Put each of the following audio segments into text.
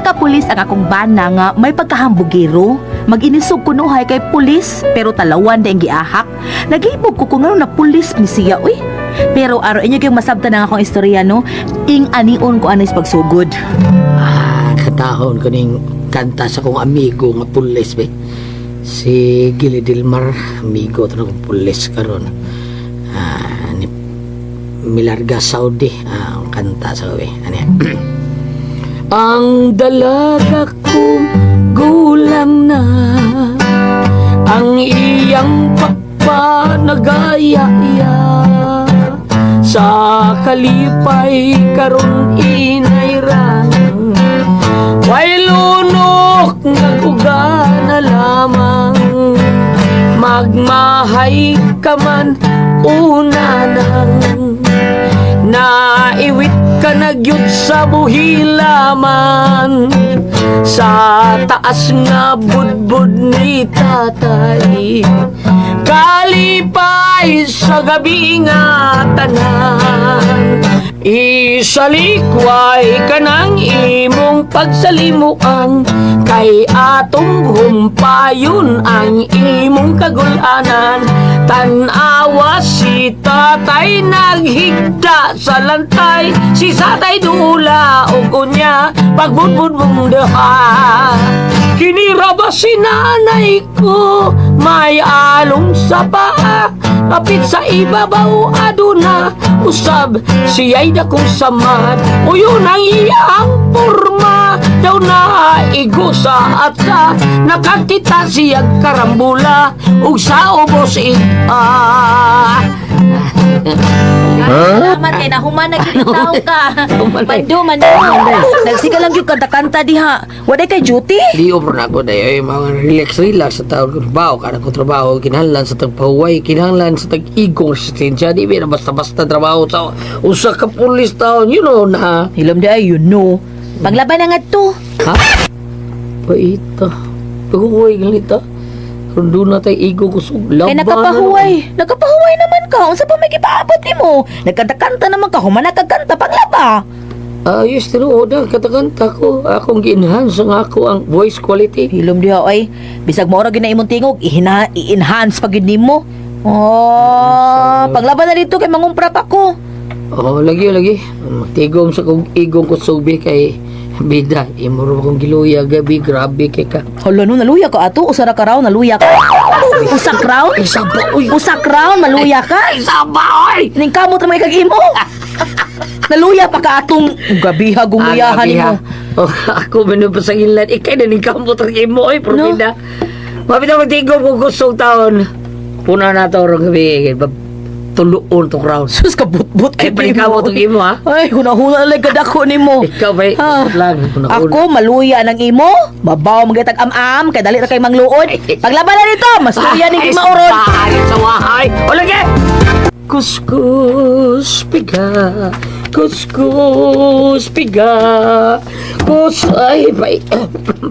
Usa ka pulis ang akong bana nga may pagkahambugero. Mag-inisog kunuhay kay pulis pero talawan na ang giahak. Naglibog ko kung ano na pulis ni siya, uy. Pero aro inyo kayong masabtan ang akong istorya, no? Ing anion ko anis pagsugod. Ah, katahon ko ning kanta sa kong amigo nga pulis be. Si Gili Dilmar, amigo to akong pulis karon. Ah, ni Milarga Saudi, ah, ang kanta sa be. Ano yan? Ang dalaga kong gulang na, ang iyang pakpa nagaya-iya, sa kalipay karon inay rang. Way lunok nga kuga na lamang, magmahay ka man una nang, naiwit ka na gyud sa buhilaman, sa taas nga budbud ni tatay. Kalipay sa gabi nga tanan, isalikway ka ng imong pagsalimuan, kay atong humpayon ang imong kagulanan. Tanawa si tatay naghigda sa lantay, si satay dula o kunya pagbudbud mong daha. Kinira ba si nanay ko may along sa paa, kapit sa ibabaw aduna usab siya'y dakong samad. O yun ang iyang porma daw na igusa at sa nakakita siyag karambula ug sa ubos ita. Salamat kay nahuman na gyud taw ka. Mando, mando. Nagsiga lang gyud kanta-kanta diha. Waday kay duty? Di over na ako dahil ay mga relax relax sa tawag ko trabaho kanang ko trabaho kinahanglan sa tagpahuway, kinahanglan sa tag-igong resistensya. Di ba basta basta trabaho sa usa ka pulis taon, you know na. Hilom di ay, you know. Paglaban na ngadto. Ha, paita pahuway ganita kung doon na tayo igo kusog laban Kay nakapahuway. Nakapahuway naman ka. Unsa pa may gipaabot nimo? Nagkanta-kanta naman ka, human nagkanta paglaba. Ayos, tinuod na katakanta ko, akong gi-enhance ang ako ang voice quality. Hilom diha ay. Bisag mao ra gyud na imong tingog, i-enhance pa gyud nimo. Oh, paglaban na dito kay mangumpra pa ko. Oh, lagi lagi. Tigom sa kong igong kusubi kay bida. Imo ra kong giluya gabi, grabe kay ka. Hala no, naluya ka ato. Usa ra ka round, naluya ka. Usa ka round? Ay, saba, uy. Usa ka round, maluya ka? Ay, saba, oy! Ning kamot ra may kag imo. Naluya pa ka atong gabiha gumuyahan Ah, gabi, nimo. ha. Oh, ako man pa sa inlan. Ikay na ning kamot ang imo, oy, No. probida. Mabita mo tigom kung gustong taon. Puna na to rong gabi. Tuluon to crowd. Sus ka butbut Ay, kay palikamot ang imo, ha? Ay, hunahuna lang kadako nimo. Ikaw ba? Ah. Lang. Hunahuna. Ako maluya ng imo, mabaw magitag am-am kay dali ra kay mangluod. Paglaban na dito, mas luya ning Ay, mauron. sa sa wahay. O lagi! Kuskus piga, kuskus piga, kus ay pai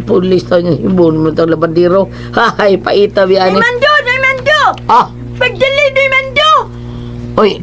pulis tayo niya himbon mo tang labandero. Hay paita biya ni. Mando, Nay Mando! Ah, Pagdali, Nay Mando! oy,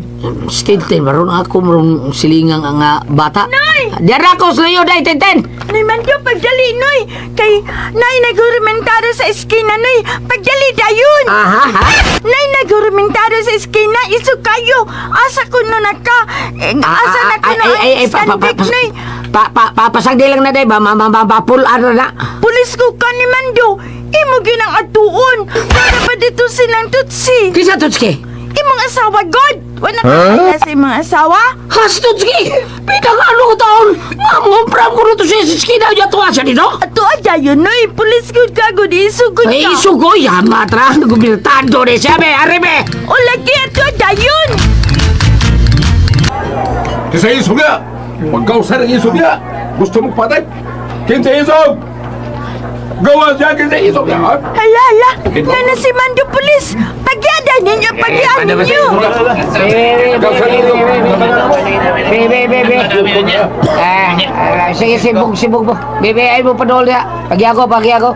still maron ako maron silingang ang bata. Nay! Diyan ako sa layo day tenten. Nay Mando, pagdali, Noy! Kay Nay naghurumentado sa eskina, Noy! Pagdali dayon! Aha, ha? Nay naghurumentado sa eskina, iso kayo! Asa ko na naka... Eh, asa na ko na ay, ay, ay, pa, pa, pa, ang Noy! pa, pa, pa, pasagdi lang na day ba, ma, ma, ma, ma, pull ano na. Pulis ko ka ni Mando! Imo ginang atuon! Para pa dito silang tutsi! Kisa tutski. Imong asawa, God! Wala ka kaya sa imong asawa? Has tutski! Pinang ano ko taon? Mamumpram ko nito siya sa skina niya tuwa siya dito? Ato dayon, Noy! Pulis ko ka, God! Iso ko Ay, ka! sugoy, matra, gubirtado ni siya, be, ari, be! O lagi ato dayon! Kinsa isog niya? Pagkaw sa rin isog niya. Gusto mong patay? Kinsa isog? Gawa siya kinsa isog niya. Ha? Hala, hala! Nga na si Mando Pulis! Pagyada ninyo! Pagyada ninyo! Ikaw sa rin isog. Be, be, be, be. Ah, ah, sige, sibog, sibog mo. Be, be, ay mo padol niya. Pagi ako, pagi ako.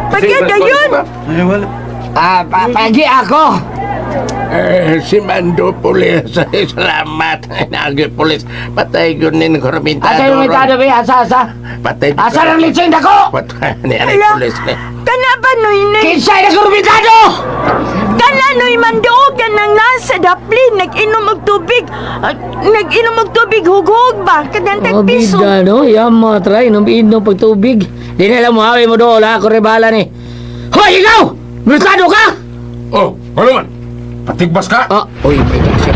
Pagyada yun! Ah, pagi ako. Eh, si Mando Pulis. Salamat. Nagi pulis. Patay yun nin kormentado. Asa yung mitado, be? Asa, asa? Patay. Asa ng litsing dako? Patay ni ani Ala. pulis ni. Kana ba, Noy, Noy? Kinsay na kurmitado! Kana, Noy, Mando, kanang nasa dapli, nag-inom og tubig. Ah, nag-inom og tubig, hughug ba? Kanang tagpiso. Mabida, no? Yama, try. Inom-inom pagtubig. Di nila mo, hawi mo doon. Ako rebala ni. Hoy, ikaw! Mirtado ka! Oh, ano man? Patigbas ka? Ah, uy, may siya.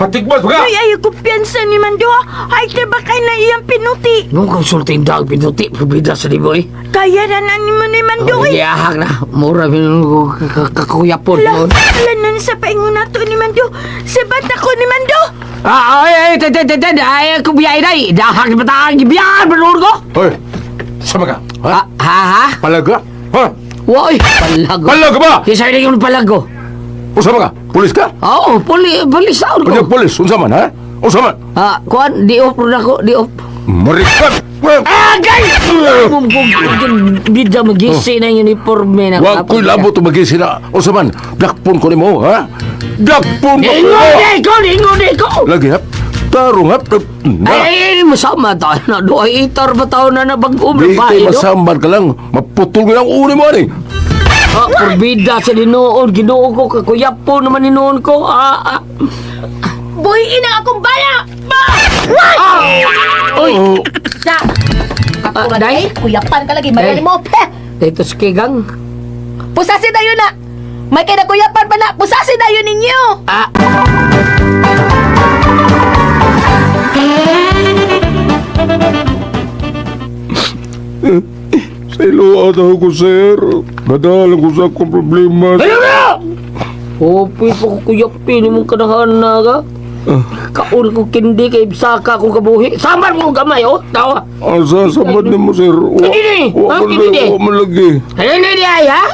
Patigbas ka? Noy, ayaw ko piyansa ni Mando. Ay, ba kay na iyang pinuti? Nung konsulting dag, pinuti, pabida sa libo, eh. Kaya ra na ni mo ni Mando, Oh, eh. Giyahak na. Mura, kakuyapon. Ala, ala na sa paingon nato ni Mando. Sa bata ko ni Mando. Ah, ay, ay, ten, ten, ten, ten. Ay, kubiyay na, eh. Dahak ni bataan, gibiyahan, manuur ko. Hoy, sama ka? Ha? Ah, ha, ha? Palaga? Ha? Woy, palago. Palaga ba? Kisa hindi yung palago. Unsa man ka? Pulis ka? Oo, puli, pulis taon ko. Unya pulis, unsa man ha? Unsa man? Ah, kuan, di off na ko, di off. Marikat! Ah, guys! Bida magisi na yung uniforme na. Wa ko'y labot o magisi na. Unsa man? Dakpon ko nimo, ha? Dakpon ko Ingon di ko, ingon di ko! Lagi hap. Tarong hap. Na. Ay, ay, ay, masama tayo na. Do, ay, itar ba tao na nabag-um Di na kay ba? masamban ka lang. Maputol ko lang uni mo ani. Ah, porbida sa dinoon. Ginoo ko, kakuyapo naman ninoon ko. Ah, ah. Buhiin ang akong bana! Ah! Uy! Oh, Sa! Ah, day? Kuyapan ka lagi, magali Day. mo. Peh! Dito sa kigang. Pusasin tayo na! May kay nakuyapan pa na! Pusasin tayo ninyo! Ah! Sa iluwa ko, sir. Nadalang ko sa akong problema. Ano na? Hopi pa ko kuyapin imong kanahan na ka. Kaon ko kindi kay saka kong kabuhi. Samar mo gamay oh. Tawa. Asa sa man nimo, sir? Wa, Kini, wa ha? man Kini. lagi, wa man lagi. Ano na di ay ha?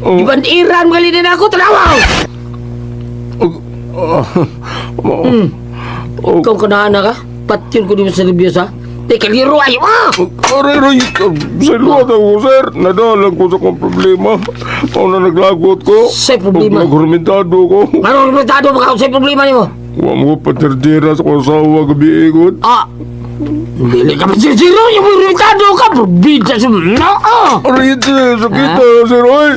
Oh. Iban Iran gali din ako tanawa. Ah, oh. Oh. Ikaw kanahan na ka. Patyon ko di mo sa reviews ha. Di kaliro ay ah. Aray, aray, sa iluwa ko, sir. Nadalang ko sa akong problema. Mao na naglagot ko. Say problema. Ug Naghurmentado ko. Ano resultado mo ka sa problema nimo? Wa mo paterdira sa akong asawa gabi ikot. Ah. Dili ka masisiro yung resultado ka. Bida sa no. ah. Aray, sir, sakit na, sir. Oy.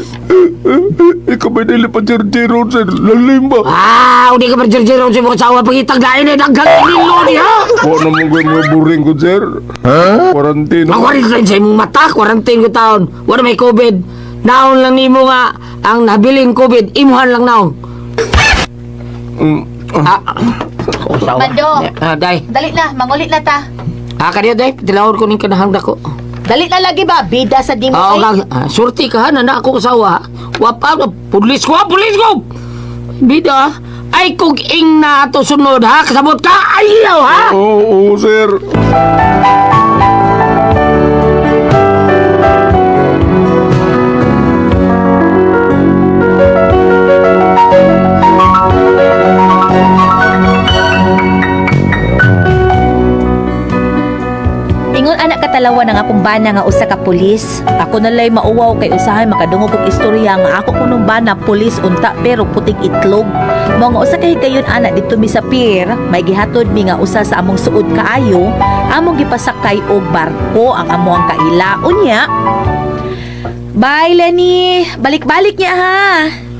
Ikaw ba dili paterdira, sir? Lalim ba? Ah, hindi ka masisiro sa mga asawa pagitag lain eh daghan nilo ni ha. Wa na mo gay mga buring ko, sir. Ha? Quarantine. Mag-quarantine sa imong mata, quarantine ko taon. Wala may COVID. Naon lang nimo nga ang nabilin COVID, imuhan lang naon. Mm. Ah, ah. Mando. Ah, day. Dali na, mangulit na ta. Ah, kaniya day, tilawon ko ning kanahang dako. Dali na lagi ba? Bida sa dimo. Oo, eh. kag, ah, surti ka ha, na ako kasawa. Wa pa, pulis ko, ah, pulis ko. Bida, ah. Ay kung ing na ato sunod ha, kasabot ka, ayaw ha. Oo, oo, sir. Ingon anak katalawa ng akong bana nga usa ka pulis. Ako nalay mauwaw kay usahay makadungog og istorya nga ako kunong bana pulis unta pero puting itlog. Mao nga usa kay higayon ana didto mi sa pier, may gihatod mi nga usa sa among suod kaayo, among gipasakay og barko ang amo ang kaila. Unya, bye Lenny, balik-balik niya ha.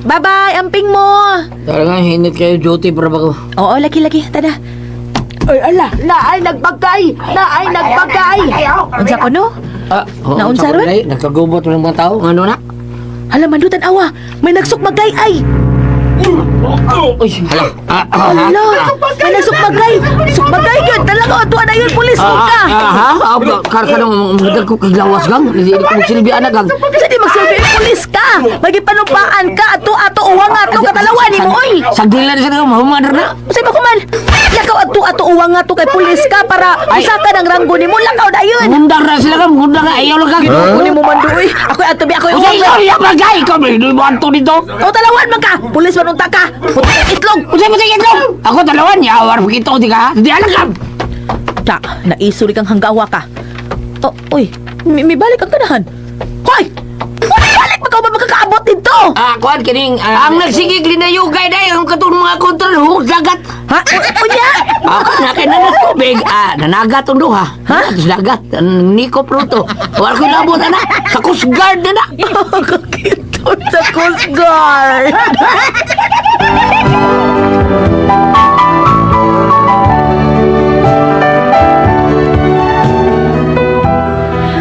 Bye-bye, amping mo. Tara nga, hinit kayo duty para bako. Oo, lagi-lagi, tada. Ay, ala, naay nagbagay! Naay nagbagay! Unsa ko no? Ah, oo, Naunsa sa ron? kulay, Nagkagubot ng mga tao, ano na? Hala, mandutan awa, may nagsukmagay ay. Uy, hala. Ah, ah, ha? Hala, may nagsukmagay. Sukmagay yun, talaga tuwa na yun, pulis mo ka. Ah, ha? Ah, kar ka nang magdal ko kaglawas gang. Hindi ko magsilbi anak gang. Sa di magsilbi, pulis ka. Magipanumpaan ka, ato ato uwang ato katalawan ni mo oy. Sagdilan sa nga mahuman na. Usay pa kuman. Lakaw ato ato uwang ato kay pulis ka para Ay. usa ka ng ranggo nimo lakaw dayon. Ngundang na sila gang, ngundang na ayaw lang gang. Kunin mo man doy. Ako ato bi ako Uy, uwang. ikaw ya bagay ikaw may mo anto dito. O talawan man ka. Pulis man unta ka. Puti kang itlog. Usay mo sa itlog. Ako talawan, yawar mo di ka. Di alam ka. Ta, naisuri kang hanggawa ka. Oh, oy, mi, mi balik ang kanahan. Hoy! Hoy! Balik pa ka ba makakaabot dito? Ah, kuan kining ang nagsigig linayugay dai ang katong mga kontrol hug dagat. Ha? Unya? Ako na kay na tubig, nanagat ang duha. Ha? Sa dagat, niko pruto. Wala ko nabot ana. Sa Coast Guard na na. Kakito sa Coast Guard.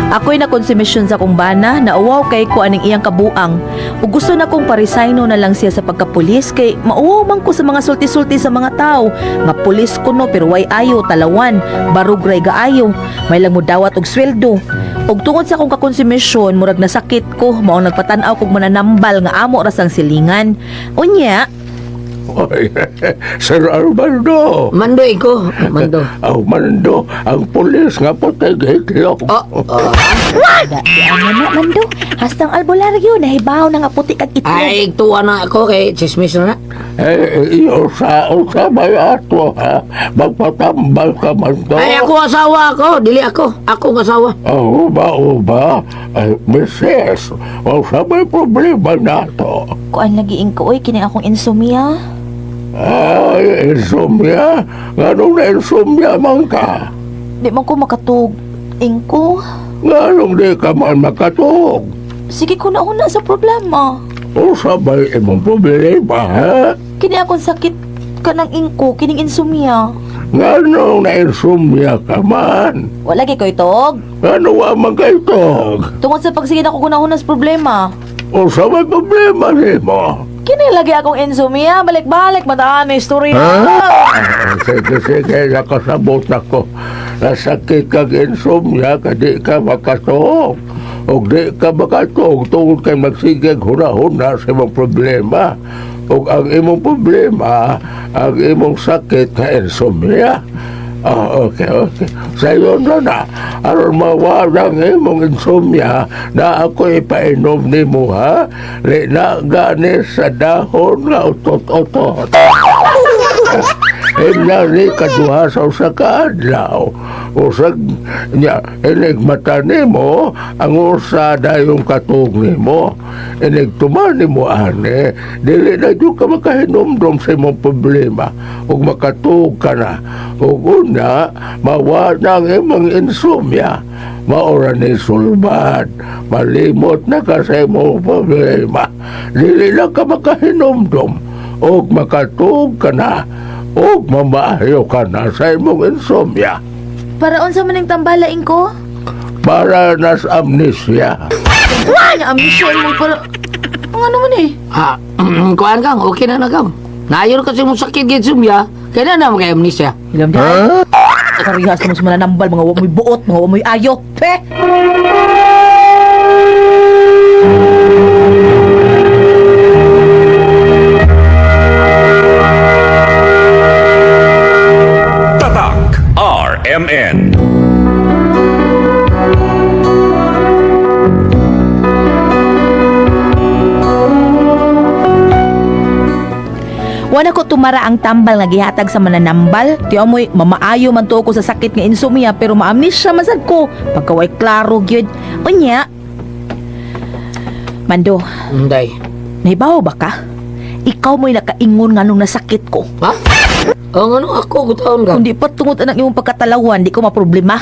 Ako'y nakonsumisyon sa kong bana na uwaw kay ko aning iyang kabuang. Ug gusto na kong paresigno na lang siya sa pagkapulis kay mauwaw man ko sa mga sulti-sulti sa mga tao. Nga pulis ko no pero way ayo talawan, barug ray gaayo, may lang mo dawat og sweldo. Ug tungod sa akong kakonsumisyon, murag nasakit ko, mao nagpatan-aw kog mananambal nga amo ra sang silingan. Unya, Oy, Sir Armando. Mando iko, mando. Ang mando, ang pulis nga puti itlog. Oh, oh. da, di ano na mando, hastang albularyo nahibaw na nga puti kag itlog. Ay, tuwa na ako kay chismis na na. Eh, iyo sa usa may ato ha. Magpatambal ka mando. Ay, ako asawa ako, dili ako. Ako ang asawa. Oh, ba, ba? Ay, misis, o sa may problema nato. Kuan lagi ko oy kini akong insomnia. Ay, insomnia. Nganong na insomnia man ka? Di man ko makatug. Ingko, Nganong di ka man makatug? sige ko na una sa problema. O sa may imong problema, ha? Kini akong sakit kanang ingko, kining insomnia. Nganong na insomnia ka man? Wala gyud ko itog. Ano wa man kay tog? Tungod sa pagsige na ko kunahuna sa problema. O sa may problema nimo? Kini lagi akong insomnia, balik-balik mataan na istorya. Ah, sige, sige, nakasabot ako. Nasakit kag insomnia, ka di ka makatuog. O di ka makatuog tungod kay magsigeg huna-huna sa imong problema. O ang imong problema, ang imong sakit na insomnia. Ah, okay, okay. Sayo na na. Aron mawala ang imong insomnia na ako ipainom nimo ha. Lina gani sa dahon nga utot-utot. Inari kaduha sa usa ka adlaw. Usag nya inig mata nimo ang usa dayong katug nimo. Inig tuman nimo ani dili na jud ka makahinumdom sa imong problema ug makatuog ka na. Ug una mawa na ang imong insomnia. Maura ni sulbad, malimot na ka sa imong problema. Dili na ka makahinumdom ug makatuog ka na ug mamaayo ka na sa imong insomnia Para unsa man ning tambala ingko? para nas amnesia. Wala amnesia mo para ang ano man eh. Ah, kuan kang, okay na na kang. Naayon kasi mo sakit gid sumya, kaya na naman kay amnesia. Ilam huh? Parehas mo sa mananambal, mga wa mo'y buot, mga wa mo'y ayo. Pe! Tatak RMN. Wala ko tumara ang tambal nga gihatag sa mananambal. Tiyo mo'y mamaayo man tuo ko sa sakit nga insomnia pero maamnesia man sad ko. Pagkaway klaro gyud. Unya. Mando, Inday. nahibaw ba ka? Ikaw mo'y nakaingon nga nung nasakit ko. Ha? Ang ano ako gutaon ka? Kundi pa tungod anang imong pagkatalawan, di ko maproblema.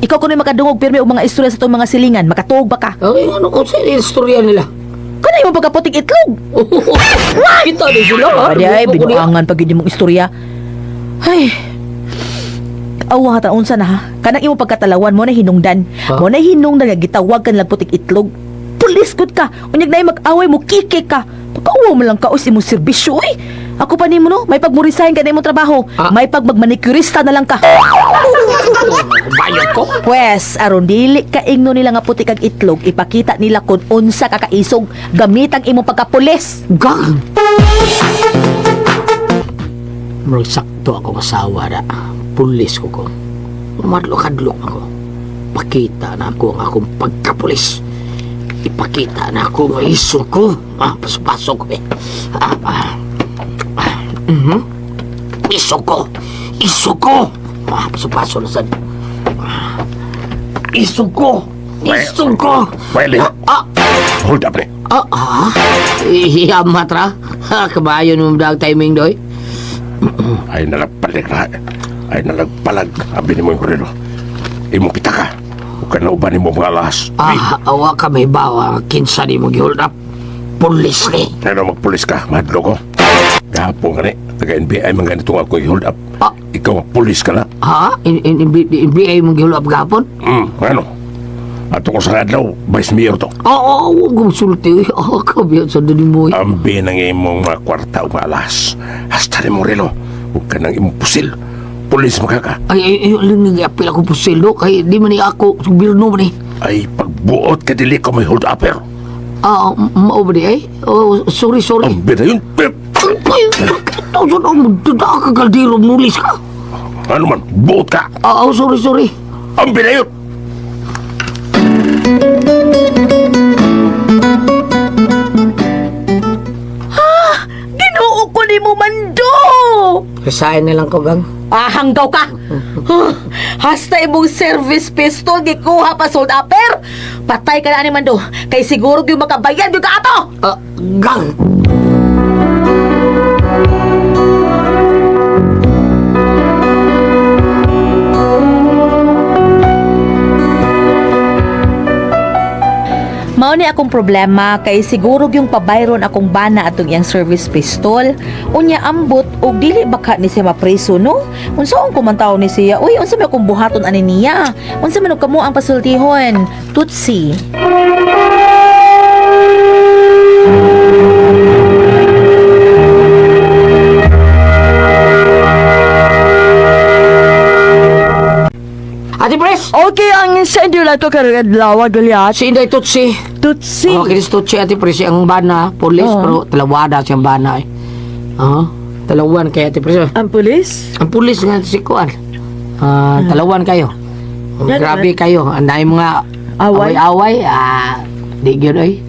Ikaw kuno'y makadungog pirmi og mga istorya sa itong mga silingan, makatuog ba ka? Ang ano ko sa istorya nila? Kana imong pagkaputing itlog. Kita ni sila ha. Pwede ay, binuangan pag yun mong istorya. Ay, awa ka unsa na ha. Kanang imong pagkatalawan mo na hinungdan. Ha? Mo na hinungdan nga gitawag ka nilang putik itlog. Pulis gud ka. Unyag na mag-away mo kike ka. Pagkauwaw mo lang ka oy, sa imong serbisyo oy. Ako pa nimo no, may pagmurisahin ka na imong trabaho. Ah. May pag magmanicurista na lang ka. Bayot ko. Pwes, aron dili ka ingno nila nga putik kag itlog, ipakita nila kung unsa ka kaisog gamit ang imong pagkapulis. Gang! Murag sakto akong asawa na. Pulis ko ko. Madlok-adlok ako. Pakita na ako ang akong pagkapulis. Ipakita na ako ang isog ko. Ah, pasok-pasok ko eh. Ah, ah. Ah, mhm. Isog ko! Isog ko! Ah, pasok-pasok na sad. Ah, Isog ko! Isog ko! Pwede. Ah! Hold up ni. Ah, ah. Iyamat ra. Ha, kabayo mo dag timing doy. Ay nalagpalag na. Ay nalagpalag. Abi ni mo yung relo. Imong pitaka. Ug kana uban nimo mga alas. Ah, awa ka may bawa. Kinsa di mo gihold up. Pulis ni. Ano magpulis ka, madlo ko. Gahapon ka ni, taga NBI man ganito nga ako i-hold up. Ah. Ikaw pulis ka na. Ha? In, in, in, in, mo gihold up gapon? Ano? Ato ko sa adlaw, Vice Mayor to. Oo, oh, oh, sulti. Oh, kabiyan sa dali mo. Eh. Ambi ng imong mga kwarta o mga alas. Hasta ni mo relo. Huwag ka nang imong pusil. Pulis makaka. Ay, ay, ay, alam nga, apil ako pusil, no? Kay, di man ni ako, gobyerno man eh. Ay pagbuot ka dili ka may hold upper. Ah, mao ba di ay? Oh, sorry, sorry. Ambi na yun. Pip! Ay, thousand ang magdada ka, kaldero, mulis ka. Ano man, buot ka. Ah, oh, sorry, sorry. Ambi na yun. Ginoo ko ni mo mando. Resign na lang ko, gang. Ah, hanggaw ka. Huh, hasta imong service pistol gikuha pa sold upper. Patay ka na ani mando. Kay siguro gyud makabayad gyud ka ato. Ah, gang! Mao ni akong problema kay siguro yung pabayron akong bana atong iyang service pistol. Unya ambot og dili baka ni siya mapreso no? Unsaon ko man tawo ni siya? Uy, unsa may akong buhaton ani niya? Unsa man og kamo ang pasultihon? Tutsi. Ate Pres! Okay, ang incendio na to karong adlaw, Goliath. Si Inday Tutsi. Tutsi. Oh, kinis Tutsi, Ate Pres, ang bana, pulis, Oo. pero talawada siyang bana eh. Oo, talawan kay Ate Pres. Ang pulis? Ang pulis nga si Kuan. Ah, talawan kayo. Yan, Grabe kayo. Ang dami mga Away? away-away. Ah, di gyud oy.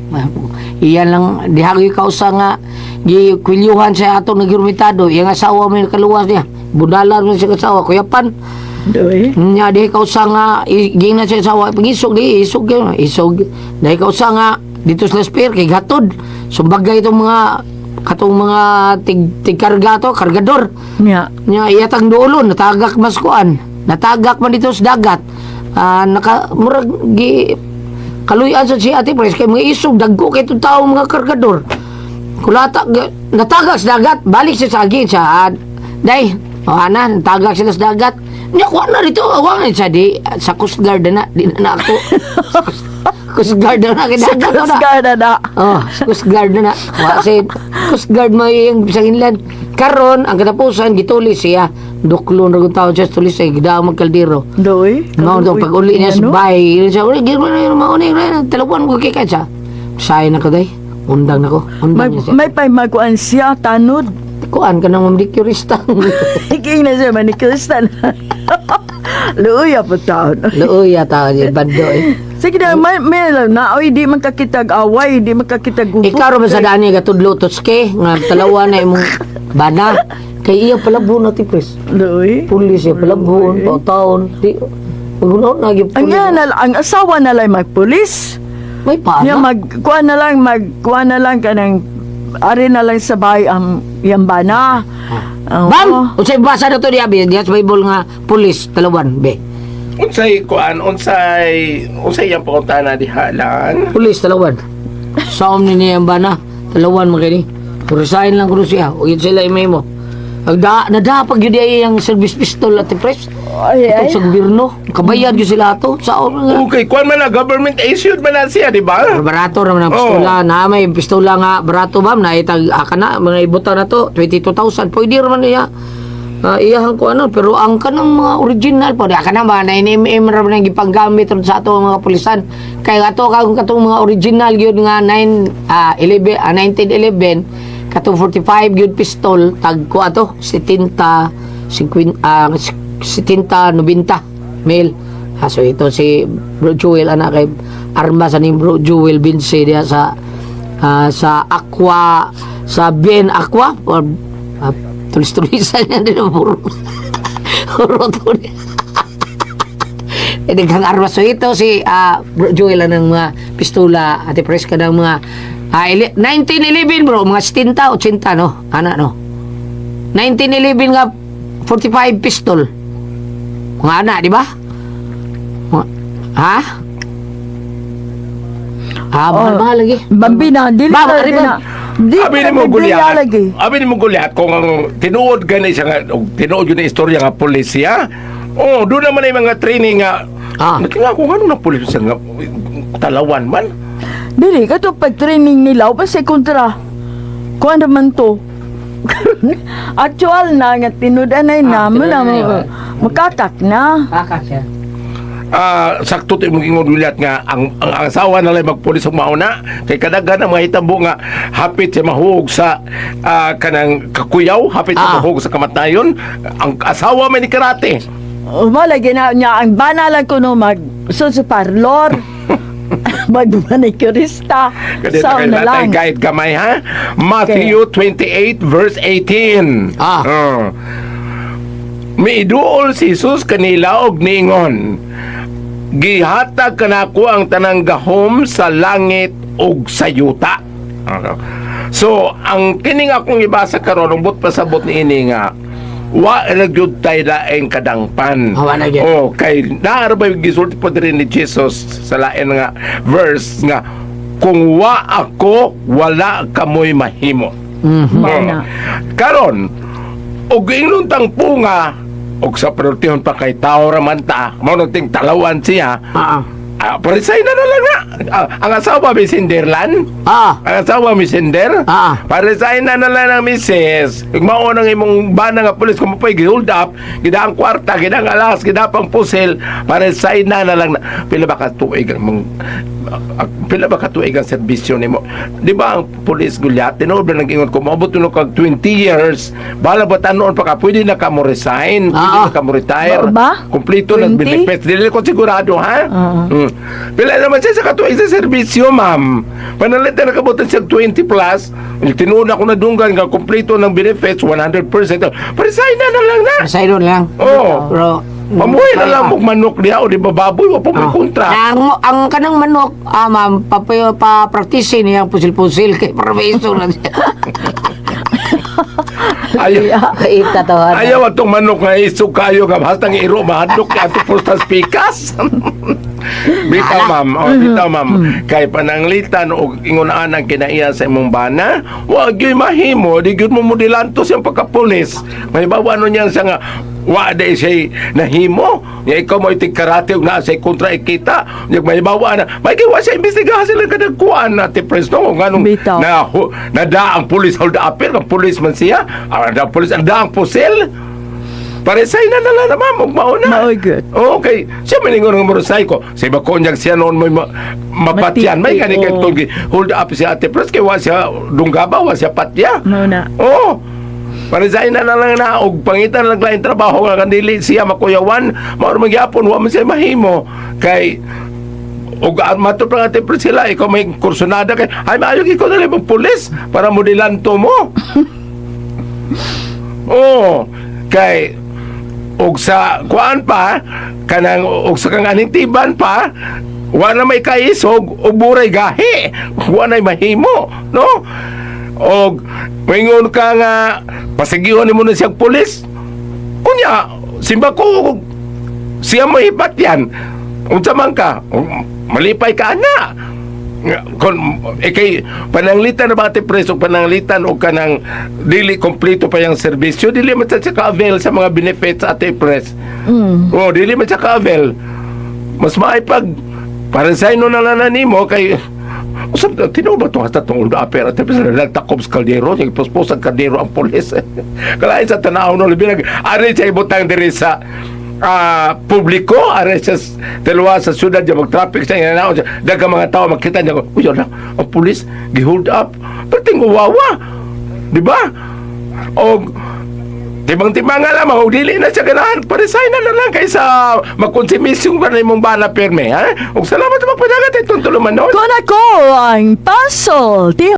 Iyan lang diha gyud kausa nga gikwilyuhan sa atong nagirmitado. Iyang asawa may kaluwas niya. Budalan mo siya asawa, kuyapan. Doy. Nya diha kausa nga giingnan siya asawa pangisog di isog gyud isog. Diha kausa nga dito sa spear kay gatod. Sumbagay itong mga katong mga tig tigkarga to, kargador. Nya. Nya iyatang duolon natagak mas kuan. Natagak man dito sa dagat. Ah, naka murag gi kaluyan sa si Ate Pres kay mga isog dagko kay itong tao mga kargador. Kulata natagak sa dagat, balik siya sa agin siya. Ah, day, o ana, natagak sila sa dagat. Nya kuan na dito, awang siya di sa Coast Guard na, di na, na ako. Sa Coast Guard na kay Sa dagat Coast na. Guard na na. Oh, sa Coast Guard na na. Wa si Coast Guard may yung sa inland. Karon ang katapusan gituli siya. Duklon ra gud taon siya tulis ay gidao magkaldero. Doy. Mao daw pag uli niya sa Ano? bahay, yun siya, "Uli, gid mo na yun, mao ni, talawan ko kay siya. Say na ko day. Undang na ko. May, Undang na siya. may pay magkuan siya, tanod. Kuan ka nang manicurista. Iking na siya, manicurista na. Luya po taon. Luoy ata ni bando eh. Sige na, may alam na, oy, di man kakitag away, di man kakitag gubo. Ikaw ra ba sa daan niya gatudlo tutske nga talawa na imong bana. Kay iya palabon na ti pres. Luoy. Pulis siya palabon, taon. Di Ugunaw na gyud Ang pulis. nga na, ang asawa na lang magpulis. May Nya pana. mag kuan na lang mag kuan na lang kanang ari na lang sa bahay ang iyang bana. Oo. Bam! Unsay basa na to diya be? Diya sa Bible nga pulis talawan be. Unsay kuan, unsay unsay iyang pangutana diha lan? Pulis talawan. Saom ni niya ang bana. Talawan man kini. Resign lang kuno siya. Ug yun sila imay mo. Agda nadapag gyud ay ang service pistol at press. Ay, ay. Itong sa gobyerno, kabayad gyud sila ato. Saom nga. Okay, kuan man na government issued man na siya, di ba? Pero barato naman ang pistola. Na may pistola nga barato bam na itag aka na mga ibutang na to 22,000 pwede raman niya. Ah, iyahan ko ano pero ang kanang mga original po di aka na ba 9mm ra man ang gipanggamit ron sa ato mga kapulisan kay ato kag katong mga original gyud nga 9 11 1911 katong 45 gyud pistol tag ko ato 70 50 70 90 mil. Ah, so ito si Bro Jewel anak kay arma sa ni Bro Jewel Vince diya sa sa Aqua sa Ben Aqua or tulis-tulisan niya din ang puro puro to niya. Eh, daghang armas. So ito si Bro Joel ang mga pistola, Ate Pres, kanang mga 1911, bro, mga 70, 80, no? Ana, no? 1911 nga 45 pistol. Mga ana, di ba? Ha? Ah, mahal, Oh. mahal lagi. Bambina, dili Ba, na ari ba? na. Di Abi na ni mo Biblia Goliath. lagi. Abi ni mo Goliath kung ang tinuod gani siya nga og tinuod yun ang istorya nga pulis siya. Oh, doon naman ay mga training nga. Natinga ko ngano na pulis siya nga talawan man. Dili kato pag training nila pa sa kontra. Kuan naman to. Actual na nga tinud-anay na mo na Tinud-anay, oh. makakak na. Kakat siya. Sakto to imong ingon, Goliath, nga ang asawa na lang magpulis og mauna kay kadaghan ang mga hitabo nga hapit siya mahuog sa kanang kakuyaw, hapit siya mahuog sa kamatayon, ang asawa may ni karate. Malagi na niya ang bana lang kuno mag so sa parlor. Mag manicurista. Kasi Sa kay na natay lang. guide gamay ha. Matthew 28 verse 18. Oh. Miiduol si Jesus kanila og niingon, "Gihatag kanako ang tanang gahom sa langit ug sa yuta." So, ang kining akong ibasa karon, ang but pasabot niini nga wa ra gyud tay laing kadangpan. Ah, wa na gyud. Oh, kay naa ra ba gisulti po diri ni Jesus sa lain nga verse nga kung wa ako, wala kamoy mahimo. Mao na. Oh. Karon, og ingnon tang punga og sa pertihon pa kay tao ra man ta, mao nang ting talawan siya. Pa-resign na na lang na. Ang asawa may sinderlan? Ang asawa may sender? Pa-resign na na lang ang misis. Kung mao nang imong bana nga pulis, kung mapay hold up, gida ang kwarta, gida ang alas, gida pang pusil, pa-resign na na lang na. Pila ba ka tuig ang serbisyo nimo? Di ba ang pulis, Goliath, tinuod ba nag-ingon ko, maabot mo kag 20 years, bala ba tanon pa ka, pwede na ka mo resign, pwede na ka mo retire. Ba? Kompleto ng 20? benefits. Dili ko sigurado, ha? Pila naman siya sa katuig sa serbisyo, ma'am. Panalit na nakabutan siya 20 plus. Tinuod ako na dunggan nga kompleto ng benefits, 100%. Pa-resign na na lang na. Resign na lang. Oo. Pero, Pamuhay na lang mong manok niya o di ba baboy, wa po may kontra. Na, ang kanang manok, ma'am, pa practice niya ang pusil-pusil kay para maiso na siya. Ayaw. Kaita tawanan. Ayaw atong manok nga isog kayo nga hastang iro mahadlok kay ato pustas pikas. Bitaw, ma'am, oh, bitaw, ma'am. Kay pananglitan og ingon-an ang kinaiya sa imong bana, wa gyud mahimo, di gyud mo modilanto siyang pagkapulis. May bawa no niya siya nga wa di siya nahimo. Nya ikaw mo itig karate ug naa siya kontra ikita. Nya may bawa na. May giwa siya imbestigahan sila kada kuan na ti preso nganong Bitaw. na nada ang pulis hold up ang pulis man siya. Ang da pulis ang daang pusil. Pa-resign na na lang na, ma'am, ug mao na. Mao gyud. Okay. Siya maningon nga morosay ko. Sa iba konyag siya noon may mapatyan. May Matiti, gani kay oo. tulgi. Hold up siya Ate Pres kay wa siya dunggaba, wa siya patya. Mao na. Oo. Pa-resign na na lang na og pangitan lang laing trabaho nga dili siya makuyawan, mao ra man gyapon wa man siya mahimo kay og mato pa nga Ate Pres sila ikaw may kursunada kay ay maayo ikaw na lang pulis para mo dilanto mo. Oo. Kay og sa kuan pa kanang og sa kang anintiban pa wa na may kaisog og buray gahi, wa na mahimo, no? Og moingon ka nga pasigihon nimo na siyang pulis, unya simba ko siya mo yan, unsa man ka malipay ka ana. Nga, kon eh, kay pananglitan na ba ati preso, pananglitan og kanang dili kompleto pa yung serbisyo, dili man siya ka-avail sa mga benefits, Ate Pres. Oh, dili man siya ka-avail. Mas maay pag pa-resign no na lang na nimo kay usab tinuod ba itong hasta itong old upper at tapos nagtakob sa kaldero, nagpuspos ang kaldero ang pulis. Kalain sa tanaw no, labi nag ari siya ibutang diri sa publiko, ari siya dalawa sa syudad niya mag-traffic siya inanaw siya daghang mga tao makita niya, uy ala, ang pulis gi-hold up, perting uwawa, di ba? Og timang-timanga lamang, og dili na siya ganahan, pa-resign na lang kaysa magkonsumisyon ka na imong bana pirme, ha? Og salamat sa magpadagat itong tulumanon. Kon ako ang puzzle. Ti